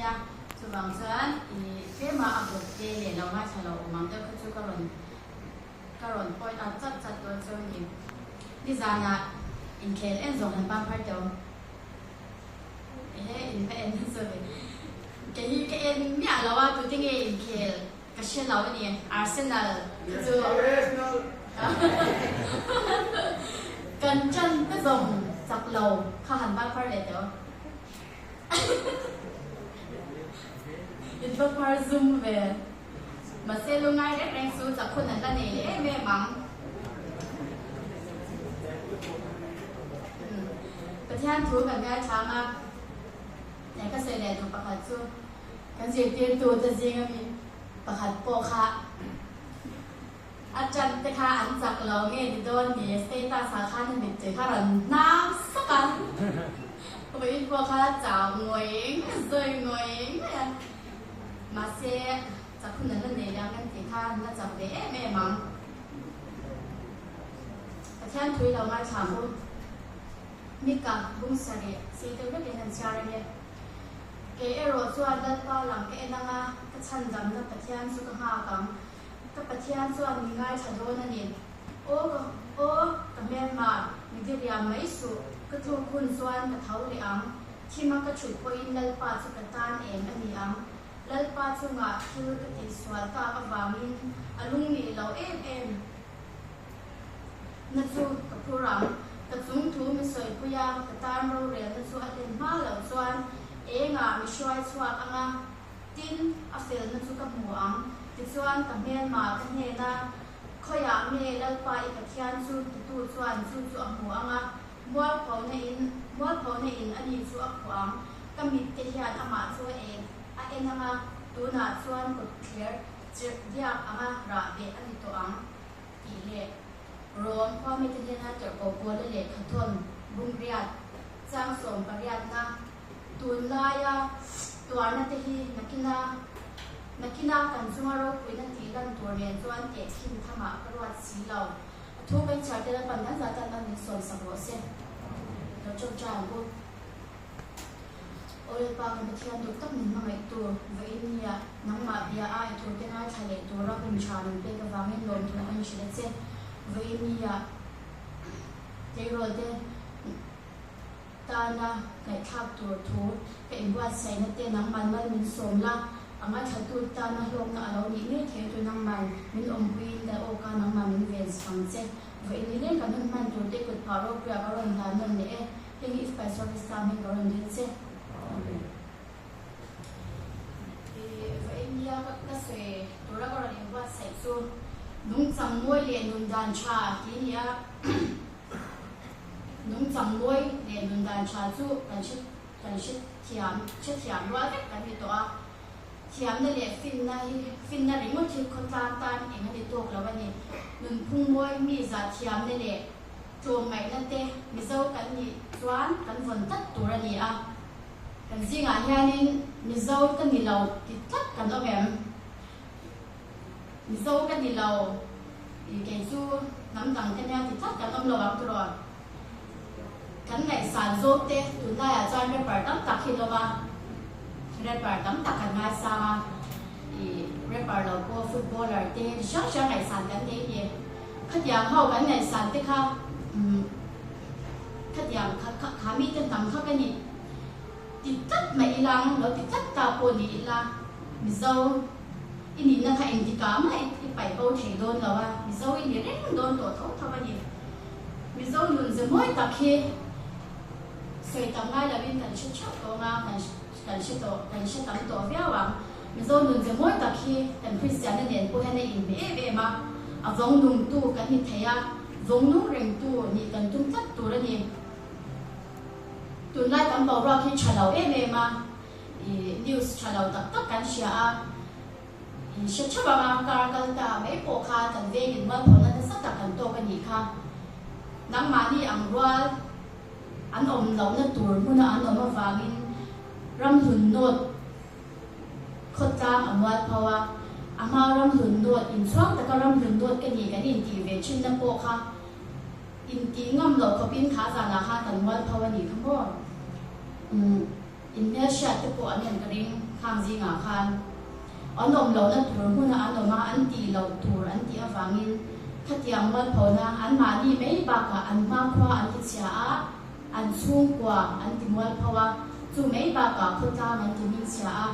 mai a, chuvang chuan i tlema a bawk te leh lo ngaithla lo awm ang deuh kha chu ka rawn ka rawn point out chat chat dawn cheu a ni. Nizanah inkhel en zawng han pang phar teh awm. Ehe in va en nasa ve. Kei hi ka en miah lo a, tute nge inkhel ka hre lo a ni. Arsenal kha chu kan ṭan te zawng chak lo kha han bak phar leh teh aw. In va phar zum ve. Mahse lungngai reng reng chu chak hun an la nei leh em em ang. Pathian thu kan ngaithlang a, he ka sawi leh duh pakhat chu kan zirtirtu te zinga mi pakhat pawh kha a ṭan te kha an chak lo nge ni dawn ni, status ah khan a mittui kha rawn hnam sak a, vawiin pawh kha chau ngawih ngawih zawi ngawih ngawih a, mahse chak hun an la nei leh ang kan tih kha an la chak ve em em ang. Pathian thui lo ngaithla u. Mika bung sarih sei deuh vekin an chhiar a ni. Kei erawh chuan Lalpa lang ka en anga ka chhandamna Pathian chu ka nghak ang. Ka Pathian chuan mi ngaithla dawn a ni. Aw ka aw ka hmelma, mi diriam mai suh, ka tluk hun chuan ka tho leh ang. Thima ka thut pawhin Lalpa chu ka tan em a ni ang. Lalpa chungah thil ka tihsual tak avangin a lungnih lo em em. Na chu ka phur ang. Ka chung thu mi sawipui a, ka tan rorelna chu a hlen hma loh chuan engah mi hruai chhuak ang a, tin, a felna chu ka hmu ang. Tichuan, ka hmelma ka hnena, Khawiah nge Lalpa i Pathian chu titu chuan chu chu a hmu ang a, mualphona in mualphona in ani chu a phuah ang. Ka mitte hian amah chu a en a en ang a, tunah chuan kawtthler chirh diak anga rah beh a ni tawh ang. Tih leh Rom khuamite hnena tirhkoh Paula lehkhathawn bumriat chang sawmpariatna tunlaia tuarna te hi nakina nakina kan chunga ropuina tih lan tur nen chuan tehkhin thamah ka ruat si lo. A thu kan chhiar te Lalpan kan zah tan an min sawmsak rawh se. Lo ṭawngṭai ang u. Aw Lalpa kan Pathian duh tak min hmangaihtu, vawiin nia nangmah bia a i thute ngaithla leh tura hun tha min pek avangin lawmthu kan hrilh a che. Vawiin nia tleirawl te tana ngaihthlak tur thu ka inbuatsaihna te nangman mal min sawm la, a ngaithlatu tana hlawkna a lo nih ngei thei tu nangman min awmpuiin leh aw ka nangman min ven ang che. Vawiin ni leng kan hun hman tur te kut phah ropuia ka rawn hlan nawn leh e. Hei hi Fire Service ta hming ka rawn dil che. Amen. I va India ka ka sawi tura ka rawn inbuatsaih chu nungchang mawi leh nun dan tha tih a ni a. Nungchang mawi leh nun dan tha chu kan hre kan hre thiam hre thiam rual vek kan ni tawh a. Thiamna leh finna hi finna ringawt hi khawtlang tan eng a ni tawk lo a ni. Nunphung mawi mi zah thiamna leh Tlawmngaihna te Mizo kan nih chuan kan vawn tlat tur a ni a, kan zingah hianin Mizo ka ni lo ti tlat kan awm em? Mizo ka ni lo i kei chu hnam dang te nia ti tlat kan awm lo ang tiraw? Kan ngaihsan zawk te tunlaiah chuan rapper tam tak hi an awm a, rapper tam tak kan ngaisang a, i rapper lo pawh footballer te chi hrang hrang ngaihsan kan nei a ni. Khatiang ho kan ngaihsan te kha umm khatiang kha kha kha mite hnam kha ka ni ti tlat mai ila ang lo ti tlat ta pawh ni ila Mizo i nihna kha engtikah mah i paih bo thei dawn lo a, Mizo i ni reng dawn tawh tho tho a ni. Mizo nun ze mawi tak hi sawi tam ngai lovin kan hre theuh tawh ang a, kan kan hre tawh kan hre tam tawh viau ang. Mizo nun ze mawi tak hi kan Kristianna nen pawh hian a inhmeh em em a, a vawng nungtu kan ni thei a, vawng nung rengtu nih kan tum tlat tur a ni. Tunlai kan boruak hi tha lo em em a, ih news tha lo tak tak kan hria a, ih hre theuh ang a, kar kal ta mai pawh kha kan vengin mualphawhna nasa tak kan tawk a nih kha. Nangmahni ang rual an awm lohna tur hmuna an awm avangin ramhlun nawt Khawtlang a mual pho a, a hma ramhlun dawt inchhuang taka ramhlun dawt ka ni kan intih ve thinna pawh kha intih ngam loh khawpin kha zanah khan kan mual pho a nih kha maw? Umm. Inhmelhriat te pawh an awm ka ring khang zingah khan. An awm lohna tur hmuna an awm a, an tih loh tur an tih avangin khatiang mualphona anmahni mai bakah an hmakhua an ti chhia a, an chhungkua an ti mualpho a, chu mai bakah khawtlang an ti hmingchhia a,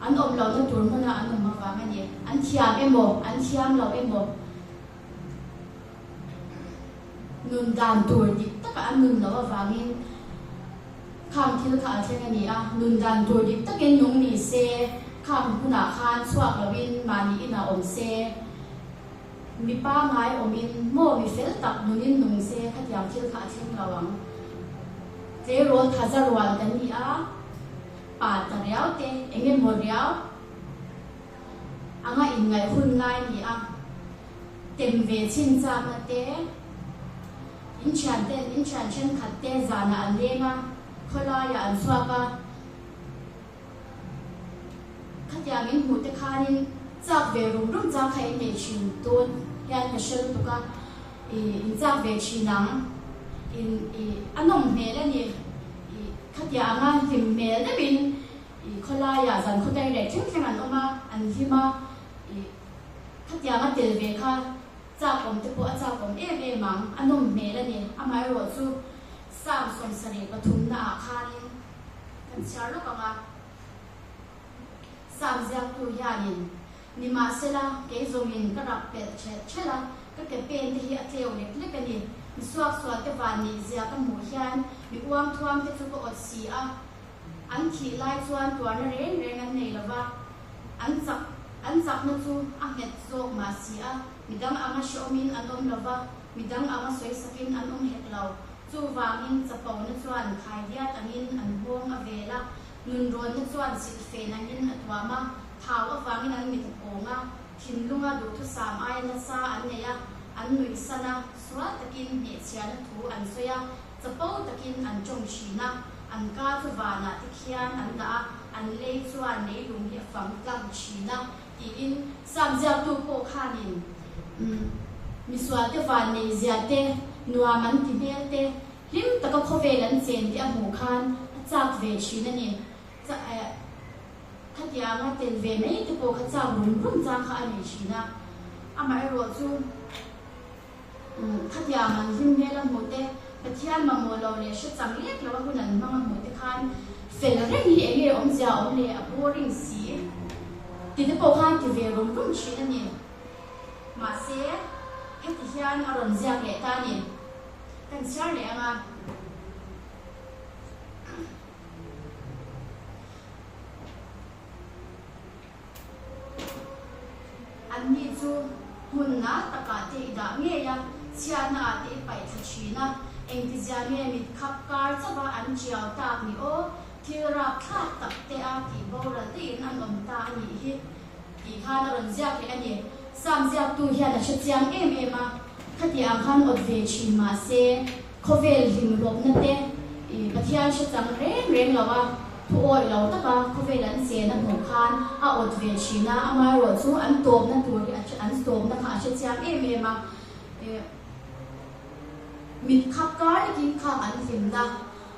an awm lohna tur hmuna an awm avang a ni. An thiam emaw, an thiam lo emaw, nun dan tur dik taka an nun loh avangin khang thil kha a thleng a ni a, nun dan tur dik takin nung ni se, khang hunah khan chhuak loin mahni inah awm se, mi pangngai awmin maw mi fel tak nunin nung se khatiang thil kha a thleng lo ang. Tleirawl thaza rual kan ni a, pa ta riau te, eng emaw riau anga inngaih hun lai a ni a. Tem ve chhin chakna te, in thian ten in thian thenkhat te zanah an leng a, khawlaiah an chhuak a, khatiang in hmuh te khanin chak ve rum rum chang kha in nei thin tun hian ka hre lutuk a, ih in chak ve thin ang, in ih a nawm hmel a ni, ih khatiang anga hlim hmel deuhin ih khawlaiah zan khawtai reh thleng thleng an awm a, an hlim a, ih. Khatiang a tel ve kha chak awm te pawh a chak awm em em ang, a nawm hmel a ni. Amaherawh chu Psalm 73 ah khanin kan chhiar lawk ang a, Psalm ziaktu hianin, Nimahsela, kei zawngin ka rap pelh ṭhelh ṭhelh a, ka ke pen te hi a tleu lek lek a ni. Mi suaksual te van nih zia ka hmuh hian mi uang thuam te chu ka awt si a, An thih lai chuan tuarna reng reng an nei lova, an chak an chakna chu a nghet zawk mah si a, midang anga hrehawmin an awm lova, midang anga sawisakin an awm hek lo. Chuvangin chapona chuan khaidiat angin an nghawng a vel a, nunrawnna chuan silhfen angin a tuam a, thau avangin an mit a pawng a, thinlunga duhthusam aia nasa an nei a, an nuihsan a, sual takin hnehchhiahna thu an sawi a, Chapo takin an tawng thin a, an ka chu vanah te khian an dah a, an lei chuan leilung hi a fang tlang thin a, tiin Sam ziaktu pawh khanin misualte van neihzia te, nuam an ti hmel te, hlim taka khawvel an chen te a hmuh khan a chak ve thin a ni. Khatianga tel ve mai te pawh kha chak rum rum chang kha a nei thin a, amaherawh chu. Khatiang an hlim hmel a hmuh te, Pathian mamawh lo leh hre chang lek lo a hun an hmang a hmuh te khan fel reng hi enge awmzia awm le a boring si ti te pawh khan ti ve rum rum thin a ni. Mahse, heti hian a rawn ziak leh ta a ni. Kan chhiar leh ang a. Anni chu hmun nal takah te i dah ngei a, chhiatna ah te i paih thla thin a, engtizia nge mit khap kar chauh a an tiau tak ni aw, thil rapthlak tak te a tih boral daihin an awm ta a nih hi tih khan a rawn ziak leh a ni. Sam ziaktu hian a hre chiang em em a, khati ang khan awt ve thin mah se, Khawvel hlimhlawpna te i Pathian hre chang reng reng lo a, thu awih lo taka khawvel an chen a hmuh khan a awt ve thin a, amaherawh chu an tawpna tur hi an tawpna kha a hre chiang em em a, mit khap kar takin khang an hlimna,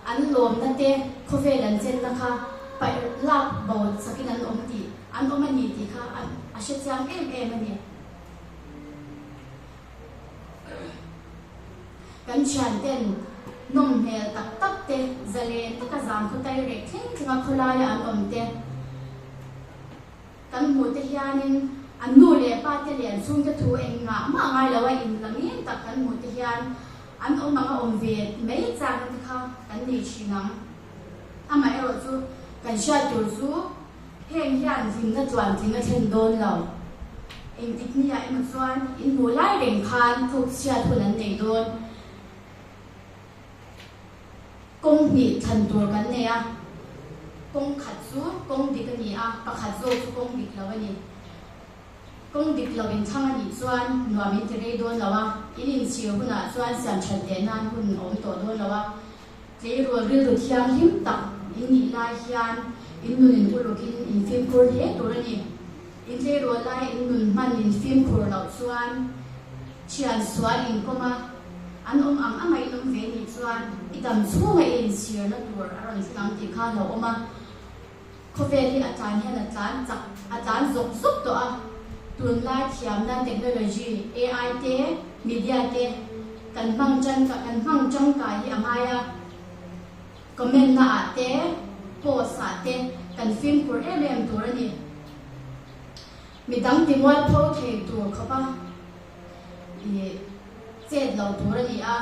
an lawmna te khawvel an chenna kha paih lak bo sakin an awm tih an awm a ni tih kha a hre chiang em em a ni. Kan thianten nawm hmel tak tak te, zalen taka zan khaw tai reh thleng thlenga khawlaia an awm te kan hmuh te hianin an nu leh pa te leh an chhungte thu eng ngah mah ngai lo a inlangin tak kan hmuh te hian an awm anga awm ve mai chakna te kha kan nei thin ang. Amaherawh chu kan hriat tur chu Heng hian hlimna chuan tling a thlen dawn lo. Engtik niah emaw chuan in hmuh lai reng khan tluk chhiat hun an nei dawn. Kawng hnih thlan tur kan nei a, kawng khat chu kawng dik a ni a, pakhat zawk chu kawng dik lo a ni. Kawng dik lo in thlang a nih chuan nuam in ti rei dawn lo a, in inchhir hunah chuan siam that leh nan hun a awm tawh dawn lo a. Tleirawl rilru thianghlim tak in nih lai hian in nun in ulukin in fimkhur hle tur a ni. In tleirawl lai in nun hman in fimkhur loh chuan thian sual in kawm a, An awm ang anga in awm ve nih chuan i dam chhunga i inchhirna tur a rawn thleng ang tih kha a hlauhawm a. Khawvel hi a tlan hian a tlan chak, a tlan zawk zawk tawh a. Tunlai thiamna technology, AI te, media te kan hmang tan kan hmang tangkai hi a ngai a. Comment na ah te, post ah te kan fimkhur em em tur a ni. Midang timualpho thei tur khawp a i chet lo tur a ni a.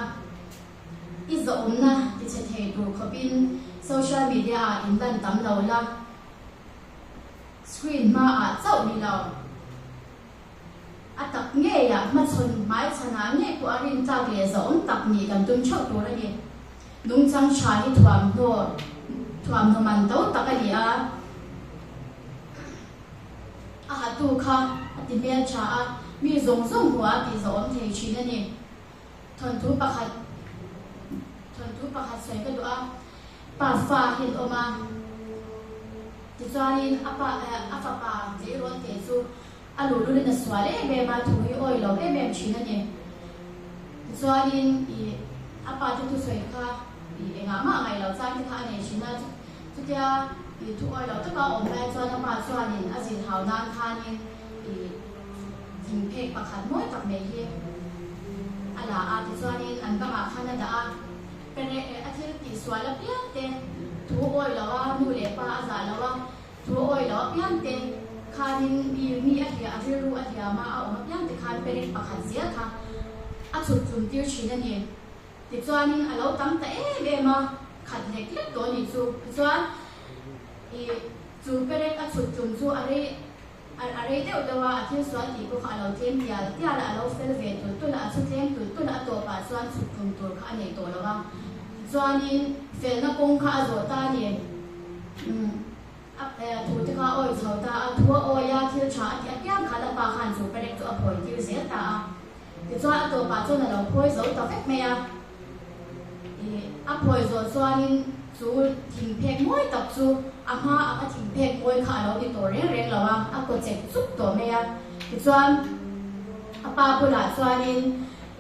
I zawhawmna tichhe thei tur khawpin social media ah in lan tam lo la, screen hma ah chauh ni lo. A tak ngeiah hmachhawn hmaichhanah ngei pawh a rintlak leh zawhawm tak nih kan tum theuh tur a ni. Nungchang tha hi thuamhnaw thuamhnaw man to tak a ni a. A hatu kha a ti hmel tha a, mi zawng zawng hmuh a tih zawhawm thei thin a ni. Thawnthu pakhat thawnthu pakhat sawi ka duh a, pa fa hi an awm a, tichuanin a pa a fapa tleirawl teh chu a luhlulin a sual em em a, thu hi awi lo em em thin a ni. Tichuanin ih a pa te thusawi kha ih engah mah ngaih loh chang te kha a nei thin a, chutia ih thu awi lo taka a awm lai chuan a pa chuanin a zilhau nan khanin ih Thingphek pakhat mawi tak mai hi a la a, tichuanin an bangah khan a dah a, pere a thil tih sual apiang te, thu awi lo a, nu leh pa a zah lo a, thu awi lo apiang te khanin mi mi a hliah a rilru a hliam a, a awm apiang te khan perek pakhat zel kha a chhut tlum tir thin a ni. Tichuanin a lo tam ta em em a, khat lek lek tawh a nih chu. Tichuan ih chu perek a chhut tlum chu a rei A rei deuh deuh a, a thil sual tih pawh kha a lo tlem tial tial a, a lo fel ve tulh tulh a, a chhu tlem tulh tulh a, a tawpah chuan chhut tum tur kha a nei tawh lo a. Tichuanin felna kawng kha a zawh ta a ni. Umm, a thu te kha a awi chho ta a, thu a awi a, thil tha a tih apiang khan a pa khan chu perek chu a phawi tir zel ta a. Tichuan a tawpah chuan a lo phawi zo ta vek mai a. Ih, a phawi zawh chuanin chu thingphek mawi tak chu a hma ang a thingphek mawi kha a lo ni tawh reng reng lo a, a kaw chek chuk tawh mai a. Tichuan a pa bulah chuanin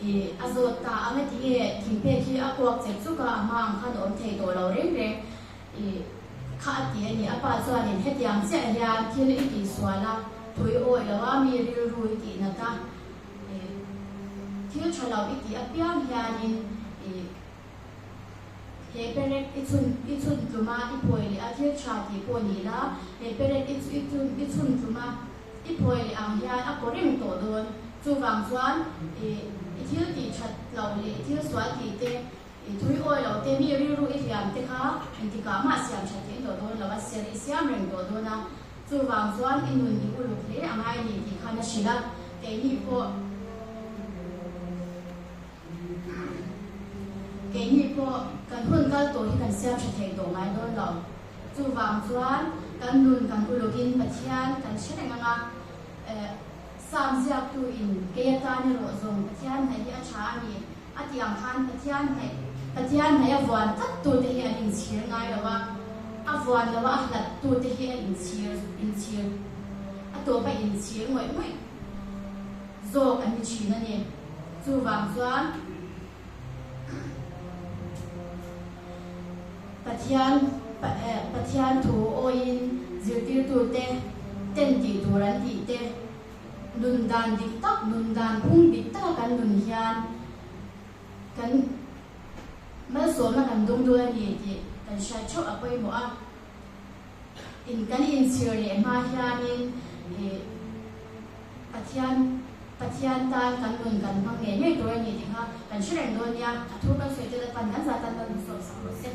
ih, a zawt ta ang a tinge thingphek hi a kuak chek chuk a, a hma ang khan a awm thei tawh lo reng reng ih kha a ti a ni. A pa chuanin hetiang chiah hian thil i tihsual a, thui awih lo a, mi rilru i tihnat a, Ih, thil tha lo i tih apiang hianin ih, he perek i chhun i chhun tlum a, i phawi leh a, thil tha tih pawh ni la, he perek i i chhun i chhun tlum a, i phawi leh ang hian a kaw reng tawh dawn. Chuvang chuan ih, i thil tih that loh leh i thil sual tih te, i thui awi lo te, mi rilru i hliam te kha engtikah mah siam that thei tawh dawn lo a, ser i siam reng tawh dawn a. Chuvang chuan i nun i uluk hle a ngai ni tih khan a hrilh a, keini pawh keini pawh kan hun kal tawh hi kan siam tha thei tawh ngai dawn lo. Chuvang chuan kan nun kan ulukin Pathian kan hre reng ang a, eh Sam ziaktu in kei atan erawh zawng Pathian hnaih hi a tha a ni a tih ang khan Pathian hnaih Pathian hnaih a vuan tlat tute hi an inchhir ngai lo a, a vuan lo a a hlat tute hi a inchhir inchhir a tawp a inchhir ngawih ngawih zawk an ni thin a ni. Chuvang chuan Pathian Pathian thu awiin zirtirtute ten tih tur an tih te, Nun dan dik tak, nun dan phung dik taka kan nun hian kan malsawmna kan dawng dawn a ni tih kan hriat theuh a pawimawh a. In kan inchhir leh hma hianin ih Pathian Pathian tan kan nun kan hmang ngei ngei tur a ni tih kha kan hre reng dawn nia. A thu kan sawi te Lalpan kan zah tan kan sawm sak rawh se.